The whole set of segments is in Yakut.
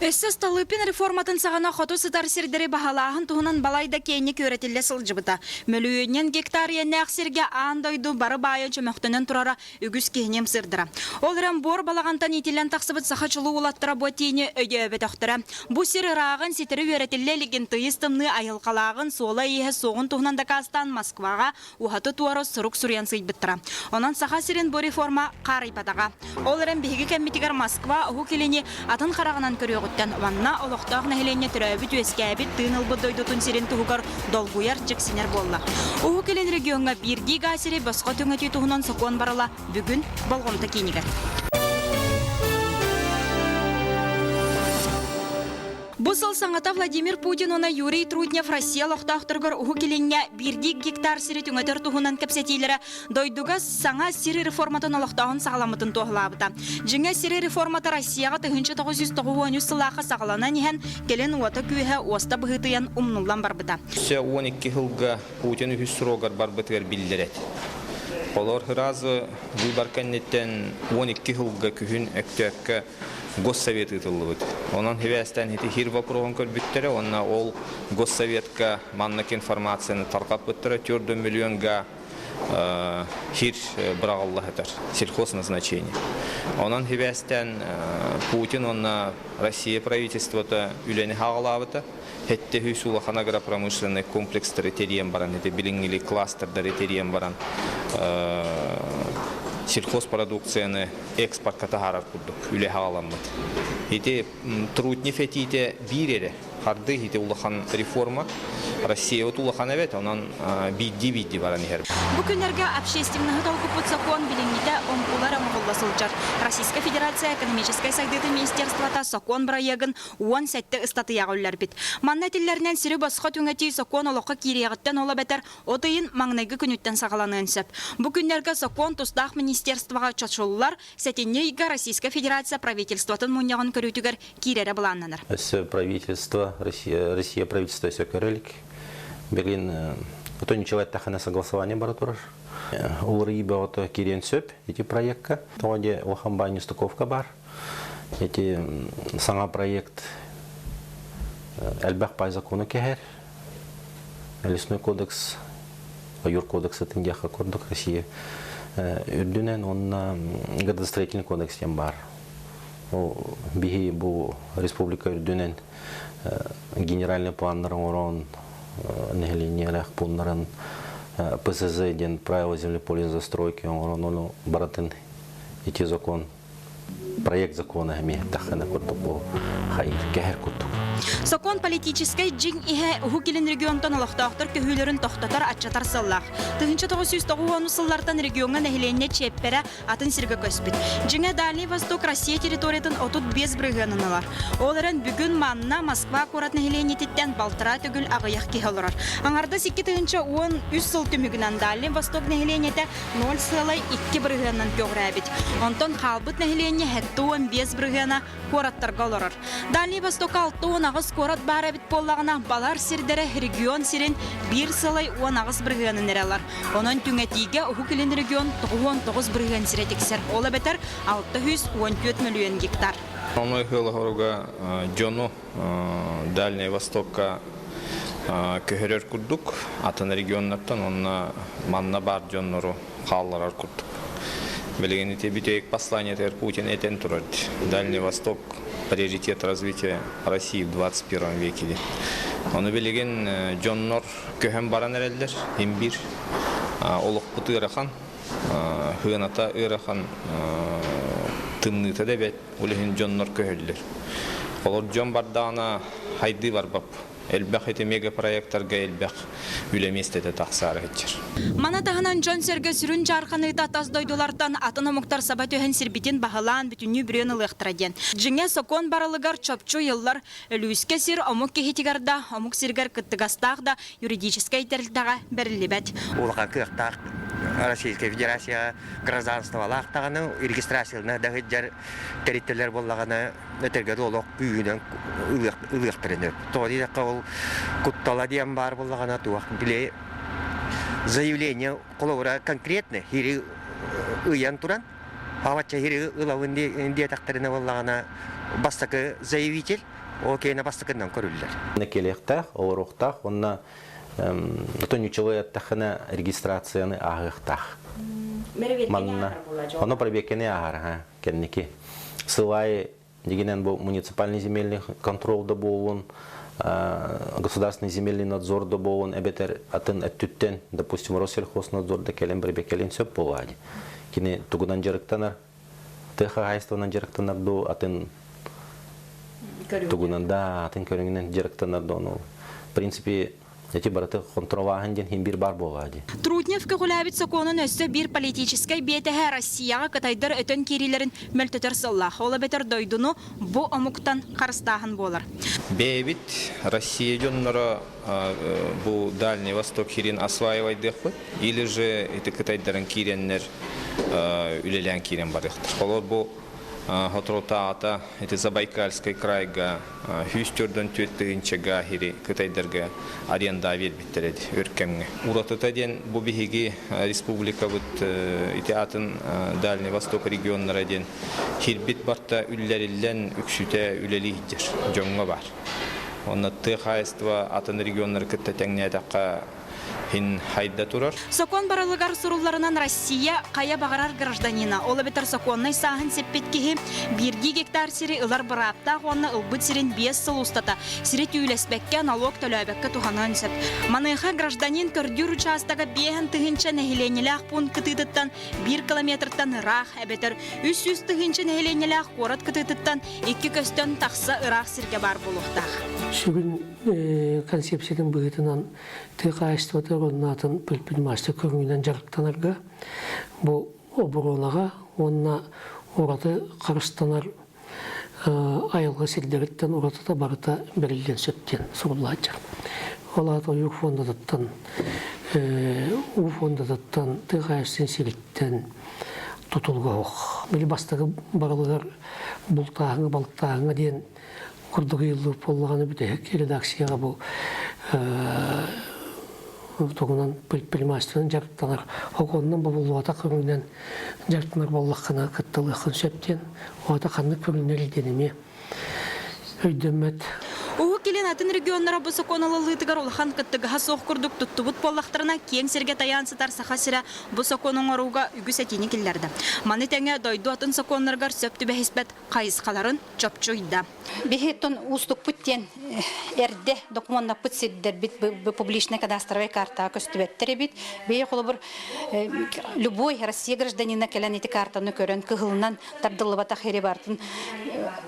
Өссө Столыпин реформатын саҕана хоту сытар сирдэри баһылааһын туһунан балайда киэҥник үөрэтиллэ сылдьыбыта. Мөлүйүөнүнэн гектар иэннээх сиргэ аан дойду бары баайа чөмөхтөнөн турара үгүс киһини ымсыырдара. Ол эрэн буор балаҕантан иитиллэн тахсыбыт саха чулуу уолаттара бу этиини өйдөөбөтөхтөрө. Бу сир ырааҕын ситэри үөрэтиллэ илигин, тыйыс тымныы айылҕалааҕын, суола-ииһэ суоҕун туһунан дакаастаан Москваҕа уһаты-туора сурук суруйан сыыйбыттара. Онон Саха сирин бу реформа хаарыйбатаҕа. Ол эрэн биһиги кэммитигэр Москва Уһук Илини атын хараҕынан көрүөҕүттэн манна олохтоох нэһилиэнньэ төрөөбүт-үөскээбит, тыын ылбыт дойдутун сирин туһугар долгуйар, дьиксинэр буолла. Уһук Илин региоҥҥа биирдии гаас сири босхо түҥэтии туһунан сокуон барыла бүгүн болҕомто киинигэр. Бу сыл саҥата Владимир Путин уонна Юрий Трутнев Россия олохтоохторугар Уһук Илиҥҥэ биирдии гектар сири түҥэтэр туһунан кэпсэтиилэрэ дойдуга саҥа сир реформатын олохтооһун саҕаламмытын туоһулаабыта. Дьиҥэ, сир реформата Россияҕа 1993 сыллаахха саҕаланан иһэн, кэлин уота-күүһэ уоста быһыытыйан умнуллан барбыта. Өссө 12 сылга Путин үһүс срогар барбытыгар биллэр этэ. Олор сразу выбор кэнниттэн 12 сылга күһүн Өктөөпкө Госсовет ыытыллыбыт. Онон сибээстээн ити хир вопроһун көрбүттэрэ уонна ол Госсоветка маннык информацияны тарҕаппыттара 4 миллион га хир быраҕылла сытар сельхозназначение. Онон сибээстээн Путин уонна Россия правительствота үлэни хаҕалаабыта. Хэттэ үс улахан агропромышленнай комплекстары тэрийэн баран, ити билиҥҥили кластердары тэрийэн баран сельхозпродукцияны экспортка таһаарар курдук үлэ хаҕаламмыт. Ити Трутнев этиитэ биир эрэ. Харды ити улахан реформа. Россиябыт улахан эбит, онон биирдии-биирдии баран иһэр. Бу күннэргэ общественноһы долгуппут сокуон билиҥҥитэ оҥкулар оҥоһулла сылдьар. Российскай Федерация экономическай сайдыытын министерствота сокуон бырайыагын 17 ыстатыйаҕа үллэрбит. Манна этиллэринэн сири босхо түҥэтии сокуон олоххо киириэҕиттэн ол эбэтэр от ыйын маҥнайгы күнүттэн саҕаланыан сөп. Бу күннэргэ сокуон тустаах министерствоҕа чочуллар, сэтинньи ыйга Российскай Федерация правительствотын мунньаҕын көрүүтүгэр киирэрэ былааннанар. Өссө правительство, Россия, Россия правительство өссө көрө илик. Билигин отон ничего эттэххинэ согласование бара турар. Уларыйыы бөҕөтө киириэн сөп ити проекка. Тоҕо диэ улахан баай нестыковка бар. Ити саҥа проект элбэх пай закону кэһэр. Лесной кодекс, Ойуур кодексатын диэххэ курдук Россия үрдүнэн уонна градостроительный кодекс диэн баар. Ол биһи бу республика үрдүнэн генеральный планнар оҥорон нэһилиэнньэлээх пууннарын ПСЗ диэн правила землепользования застройки оҥорон ону барытын ити закон проект закона эмиэ таххана курдук бу хайыр кэһэр курдук. Сокуон политическай дьиҥ иһэ Уһук Илин регионтан олохтоохтор көһүүлэрин тохтотор, аччатар сыаллаах. 1990 сыллартан региоҥҥа нэһилиэнньэ чиэппэрэ атын сиргэ көспүт. Дьиҥэ Дальний Восток Россия территориятын 35 бырыһыанын ылар. Ол эрэн бүгүн манна Москва куорат нэһилиэнньэтиттэн балтараа төгүл аҕыйах киһи олорор. Аҥардас 2013 сыл түмүгүнэн Дальний Восток нэһилиэнньэтэ 0,2 бырыһыанынан көҕүрээбит. Онтон хаалбыт нэһилиэнньэ 75 бырыһыана куораттарга олорор. Дальний Востокка 68 куорат баар эбит буоллаҕына, балар сирдэрэ регион сирин 1,18 бырыһыанын эрэ ылар. Онон түҥэтиигэ Уһук Илин регион 99 бырыһыан сирэ тиксэр. Ол эбэтэр 614 мөлүйүөн гектар. Ону ыһыалаһарга дьону Дальний Востокка көһөрөр курдук, атын регионнартан уонна манна баар дьоннору хаалларар курдук. Билигин ити бүтэйик посланиетыгар Путин этэн турар Дальний Восток приоритет развития России в 21 веке диэн. Ону билигин дьоннор көһөн баран эрэллэр, имбир. Олохпут ыарахан, сыаната ыарахан, тымныыта да эбэт. Ол иһин дьоннор көһөллөр. Олор дьон бардаҕына хайдыы барбап. Элбэх ити мегапроекттарга элбэх үлэ миэстэтэ тахсаары сылдьар. Маны таһынан дьон-сэргэ сүрүн дьаарханыыта тас дойдулартан атын омуктар саба түһэн сирбитин баһылаан бүтүннүү бүрүөн ылыахтара диэн. Дьиҥэ, сокуон барылыгар чопчу ыйыллар өлүүскэ сир омук киһитигэр да, омук сиригэр кыттыгастаах да юридическай тэрилтэҕэ бэриллибэт. Улахан кыахтаах Российскай Федерация гражданстволаах даҕаны регистрациялана да сылдьар тэрилтэлэр буоллаҕына этэргэ дылы олох күүһүнэн ылыахтарын сөп. Тоҕо диэтэххэ ол куттала диэн баар буоллаҕына туох били заявление холобура конкретно хири ыйан туран авачча хири ылабын диэтэхтэринэ буоллаҕына бастакы заявитель. Ол киэнэ бастакыннан көрүллэр. Кэлиэхтээх, олоруохтаах уонна отон эттэххинэ регистрацияны ааһыахтаах. Манна ону пробеккени ааһар ха кэнники. Сылай дегенен бу муниципальный земельный контроль да буолун, государственный земельный надзор да буолун, эбэтэр атын өттүттэн, допустим, Россельхознадзор да кэлэн бирбекелин сөп буолаadi. Кини тугунан дьарыктанар, тыа хаһаайыстыбанан дьарыктанар дуу, атын тугунан да, атын көрүҥүнэн дьарыктанар дуу, ону, в принципе, эти барыты контролааһын диэн хин биир бар буолаа дии. Трутнев көҕүлээбит сокуонун өссө биир политическай биэтэһэ Россияҕа кытайдар өтөн киириилэрин мөлтөтөр сыллаах. Ол эбэтэр дойдуну бу омуктан харыстааһын буолар. Бэйэбит Россия дьонноро бу Дальний Восток хирин осваивайдыахпыт или же ити кытайдарын киирэннэр үлэлээн киирэн барыахтар. Холор бу соторутааҕыта ити Забайкальскай крайга 144 тыһыынча хири кытайдарга аренда биэрбиттэр эди өр кэмҥэ. Уратыта диэн бу биһиги республикабыт ити атын Дальний Восток регионнара диэн хирбит барта үллэриллэн үксүтэ үлэлии сылдьар дьоҥҥо баар. Онно тыа хаһаайыстыба атын регионнары кытта тэҥнээтэххэ иһин хайда турар. Сокуон барылыгар сурулларынан Россия хайа баҕарар гражданина, ол эбэтэр сокуоннай сааһын сиппит киһи биирдии гектар сири ылар бырааптаах уонна ылбыт сирин 5 сыл устата сири түүлэспэккэ, налог төлөөбөккө туһаныан сөп. Маныаха гражданин көрдүүр учаастага 5000 нэһилиэнньэлээх пуун кытыытыттан 1 километртан ыраах эбэтэр 300 тыһыынча нэһилиэнньэлээх куорат кытыытыттан икки көстөн тахса ыраах сиргэ баар буолуохтаах. Сүгүн концепциятын быһыытынан тыа хаһаайыстыбатыгар уонна атын предпринимательство көрүҥүнэн дьарыктанарга бу оборуонаҕа уонна ураты харыстанар айылҕа сирдэриттэн уратыта барыта бэриллиэн сөп диэн суруллааччы. Ол аата ойуур фондатыттан, уу фондатыттан, тыа хаһаайыстыбатын сириттэн тутулуга суох. Били бастакы барылыгар бултааһыҥа, балыктааһыҥа диэн курдук ыйыллыбыт буоллаҕына бүтэһик редакцияҕа бу тугунан предпринимательствонан дьарыктанар хокуонунан бобуллубатах көрүҥүнэн дьарыктанар буоллаххына кытталыаххын сөп диэн оҕото ханнык көрүҥнэр диэн эмиэ өйдөммөт. Уһук Илин атын регионнара бу сокуон ылыллыытыгар улахан кыттыгаһа суох курдук туттубут буоллахтарына, киэҥ сиргэ тайаан сытар Саха сирэ бу сокуону оҥорууга үгүс этиини киллэрдэ. Маны тэҥэ дойду атын сокуоннарыгар сөп түбэһиспэт хайысхаларын чопчу ыйда. Биһи уустукпут диэн эрдэ докумуоннаппыт сирдэрбит публичный кадастровай картаҕа көстүбэттэр эбит. Биһи холобур любой Россия гражданина кэлэн ити картаны көрөн кыһылынан тардыллыбатах ири бартын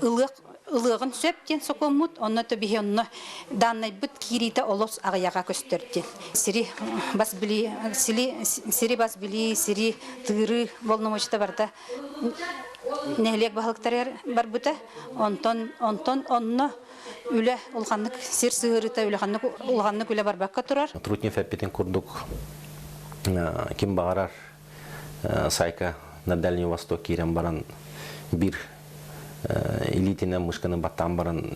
ылыах ылыаҕын сөп диэн сокуоммут, онно то биһи онно даннайбыт киириитэ олус аҕыйаҕа көстөр диэн. Сири бас билии, сири бас билии, сири тыырыы болномочта барда нэһилиэк баһылыктарыгар барбыта. Онтон онтон онно үлэ улаханнык сир сыһыарыыта улаханнык улаханнык үлэ барбакка турар. Трутнев эппитин курдук ким баҕарар сайка на Дальний Восток киирэн баран биир илиитинэн мышканы баттаан баран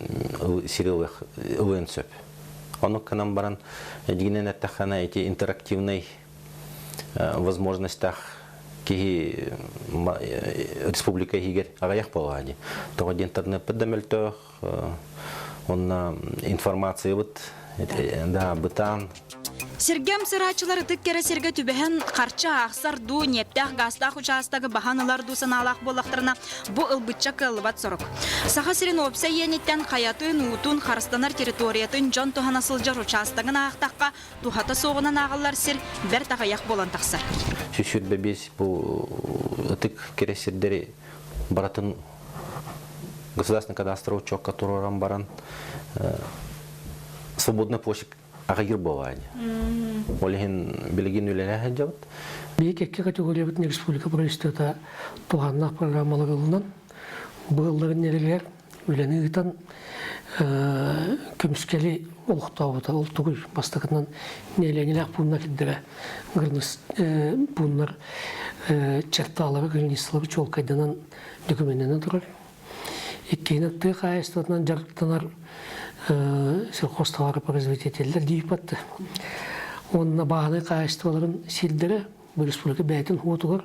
сири ылыан сөп. Оннук гынан баран дьигинэн эттэххинэ ити интерактивный возможностях киһи республика иһигэр аҕыйах буолаа дии. Тоҕо диэн интернеппит да мөлтөх, онно информациябыт да бытаан. Сиргэ ымсырааччылар ытык кэрэ сиргэ түбэһэн харчы аахсар дуу, ньиэптээх гаастаах учаастагы баһан ылар дуу санаалаах буоллахтарына, бу ылбычча кыаллыбат сорук. Саха сирин уопсай иэниттэн хайатын, уутун, харыстанар территориятын дьон туһана сылдьар учаастагын аахтахха, туһата суоҕунан ааҕыллар сир бэрт аҕыйах буолан тахсар. 125 бу ытык кэрэ сирдэри барытын государственный кадастровый учетка туруоран баран свободная площадь аҕыйыр буолаани. Ол иһин билигин үлэлэһэ сылдьабыт. Биһи кэккэ категориябытын республика правительствота туһааннаах программалар ылынан быылларын нэрэлэр үлэни ыытан көмүскэли олохтообута. Ол тугуй бастакынан нэһилиэнньэлээх пууннар кирдэрэ пууннар черталары границалары чуолкайданан докуменнанан турар. Иккиһинэн тыа хаһаайыстыбатынан дьарыктанар сельхозтоваропроизводителлэр дииппатты. Уонна бааһынай хаһаайыстыбаларын сирдэрэ бу республика бэйэтин уотугар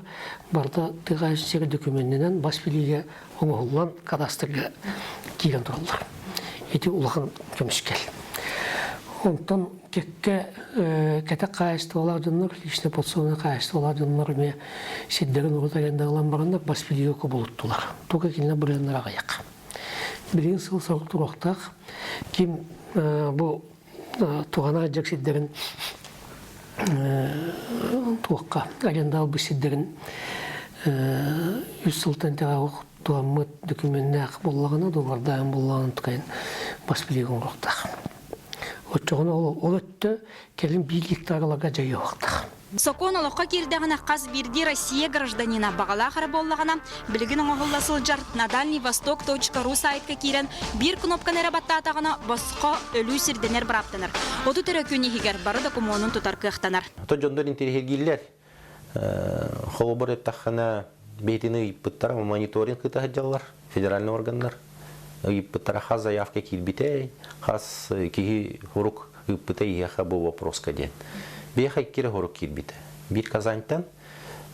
барыта тыа хаһаайыстыбатыгар докуменнэнэн бас билиигэ оҥоһуллан кадастрга киирэн тураллар. Ити улахан көмүскэл. Онтон кэккэ кэтэх хаһаайыстыбалаах дьоннор, личное подсобное хаһаайыстыбалаах дьоннор эмиэ сирдэрин урут арендаҕалаан бараннар бас билиигэ кубулуттулар. Туга кинилэр бырыаннара аҕыйах. Билигин сыл-сорук туруохтаах. Ким бу туһана дьик сирдэрин туохха аренда ылбыт сирдэрин үс сылтан тэҕэ туһаммыт докумуоннаах буоллаҕына, дуогабардаан буоллаҕына тукайын бас билиигэ оҥоруохтаах. Оччоҕуна ол өттө кэлин биир гектараларга дьайыахтаах. Сокуон олоххо киирдэҕинэ хас биирдии Россия гражданина баҕалаах эрэ буоллаҕына, билигин оҥоһулла сылдьар на Дальний Восток .ру сайтка киирэн биир кнопканы эрэ баттаатаҕына босхо өлүү сирдэнэр бырааптанар. 30 эрэ күн иһигэр бары докумуонун тутар кыахтанар. То дьоннор интэриэһиргииллэр. Холобур эттэххинэ, бэйэтин ыйыппыттара, мониторинг ыыта сылдьаллар, федеральный органнар. Ыйыппыттара хас заявка киирбитэй, хас киһи хурук ыыппыта иһиэхэ бу вопроска диэн. Биэхэ икки эрэ хурук киирбитэ. Биир Казаньтан,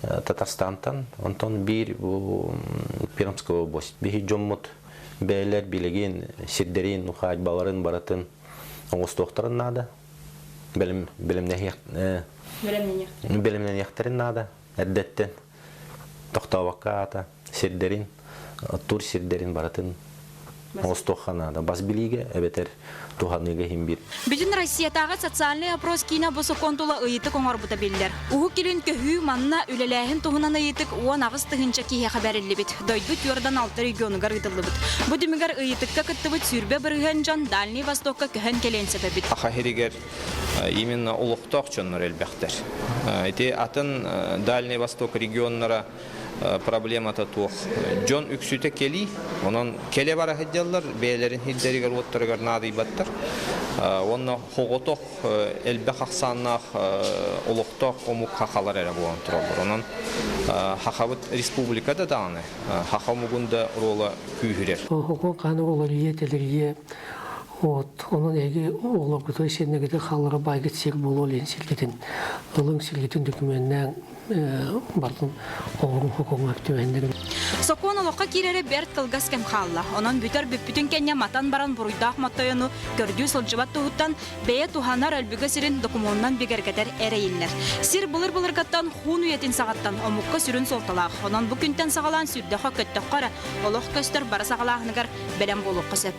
Татарстантан, онтон биир бу Пермская область. Биһи дьоммут бэйэлэр билигин сирдэрин, ухаадьбаларын барытын оҥостуохтарын наада. Бэлэм бэлэмнэниэхтэрин наада эрдэттэн тохтообокко аата сирдэрин тур сирдэрин барытын оҥостуохха наада бас билиигэ эбэтэр туһаныыга иһин биир. Бүтүн Россиятааҕы социальнай опрос киинэ бу сокуон тула ыйытык оҥорбута биллэр. Уһук Илин көһүү манна үлэлээһин туһунан ыйытык 18 тыһыынча киһиэхэ бэриллибит. Дойду 46 регионугар ыытыллыбыт. Бу түмүгэр ыйытыкка кыттыбыт 20% дьон Дальний Востокка көһөн кэлиэн сөп эбит. Саха сиригэр именно олохтоох дьоннор элбэхтэр. Ити атын Дальний Восток регионнара проблемата туох. Дьон үксүтэ кэлии, онон кэлэ бара сылдьаллар, бэйэлэрин сирдэригэр уоттарыгар наадыйбаттар. Уонна соҕотох элбэх ахсааннаах олохтоох омук хахалар эрэ буолан тураллар. Онон Хахабыт республикада даҕаны хаха омугун да оруола күүһүрэр. Хокуон хаан оҕолор ийэ-тэлэрийэ вот онон эһиги оҕолоргутугар сиэннэргитин хааллара баайгыт сир буолуо диэн сиргитин ылыҥ сиргитин дөкүмүөннээн бардын оҕоруҥ хокуоҥҥа түбэһиннэрин. Сокуон олоххо киирэрэ бэрт кылгас кэм хаалла. Онон бүтэр бүппүтүн кэннэ матан баран буруйдаах моттойону көрдүү сылдьыбат туһуттан бэйэ туһанар өлбүгэ сирин докумуонунан бигэргэтэр эрэйиллэр. Сир былыр-былыргаттан хуун үйэтин саҕаттан омукка сүрүн суолталаах. Онон бу күнтэн саҕалаан сүүрдэххэ-көттөххө эрэ олох көстөр бары саҕалааһыныгар бэлэм буолуохха сөп.